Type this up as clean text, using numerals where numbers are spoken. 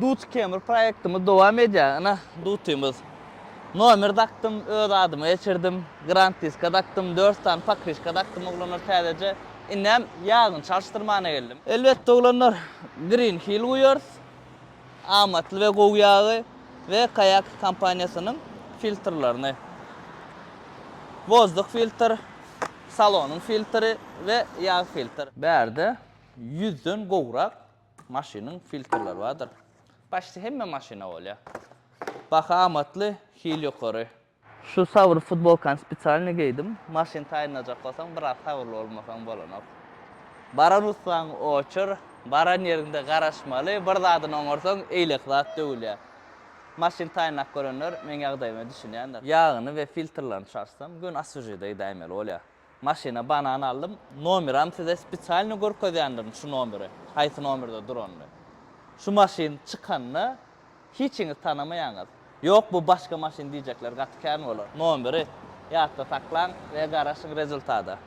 Dut Kemr proýektimiz dowam edýär. Ine, dutymyz. Nomer dakdym, öz adyma geçirdim. Grand diska dakdym, 4 sany pokrişka dakdym oglanlar täzeje. Indem ýagyny çalyşdyrmana geldim. Elbetde oglanlar, Green Hill guýarys. Amatly we gowy ýagy we Kayak kompaniýasynyň filtrlerini. Wozduh filtr, salonyň filtri we ýag filtr. Bärde ýüzden gowrak maşynyň filtrleri bardyr. Başda hemme maşyna bolýar. Baha amatly, hil ýokary. Şu sabyr futbolkany spesialny geýdim. Maşyn taýynlajak bolsaň biraz sabyrly bolmasaň bolanok. Baran ussaň oçur, baran ýeriňde garaşmaly, bir zadyny oňarsaň eýleki zat döwülýär. Maşyn taýynlap görenler meň ýagdaýyma düşünýändir. Ýagyny we filtrlerini çalyşsam göni oswežide gidäýmeli bolýar. Maşyna banan aldym. Nomeram size spesialny görkezýändirin şu nomeri, haýsy nomerde duranyny. Şu maşyn çykanda Hiçiňiz tanamaýaňyz. Ýok bu başga maşyn diýjekler gaty kän bolar. Nomeri ýatda saklaň we garaşyň rezultada.